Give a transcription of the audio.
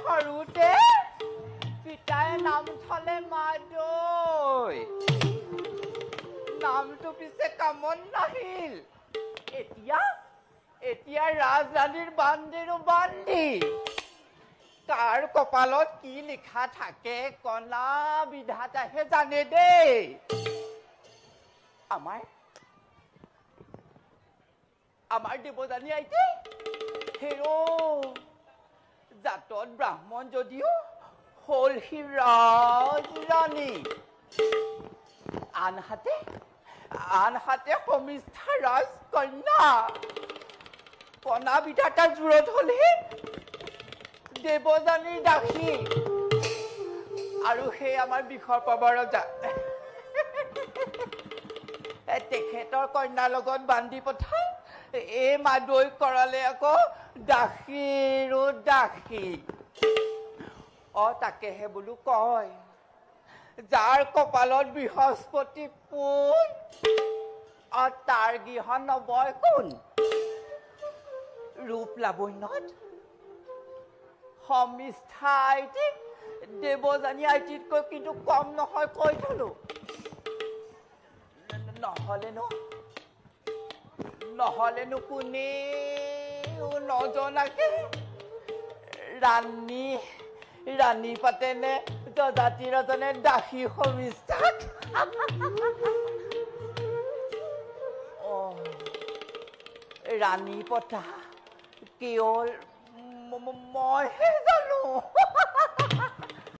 সৰুতে পিতাই নাম থলে মাদৈ, নামটো পিছে কামত নাহিল। এতিয়া এতিয়া ৰাজধানীৰ বান্দিৰো বান্দি। কাৰ কপালত কি লিখা থাকে কণা বিধাতাহে জানে দেই। আমাৰ আমাৰ দেৱযানী আইতে হেৰ, জাতত ব্ৰাহ্মণ যদিও হ'ল সি ৰাজৰাণী। আনহাতে আনহাতে শৰ্মিষ্ঠা ৰাজকন্যা। কণা বিধাতাৰ জোৰত হ'লহি দেৱযানীৰ দাসী। আৰু সেই আমাৰ বিষৰ পাব ৰজা, তেখেতৰ কন্যাৰ লগত বান্ধি পঠাই এই মাদৈ কৰালে আকৌ দাসীৰো দাসী। অ তাকেহে বোলো কয়, যাৰ কপালত বৃহস্পতি পোন, অ তাৰ গৃহ নবয় কোন। ৰূপ লাৱণ্যত শৰ্মিষ্ঠা আইটি দেৱযানী আইটিতকৈ কিন্তু কম নহয়, কৈ থলো। নহলেনো নহলেনো কোনেও নজনাকে ৰাণী ৰাণী পাতেনে যজাতি ৰজনে দাসী শৰ্মিষ্ঠাক? অ ৰাণী পতা কেৱল মইহে জানো।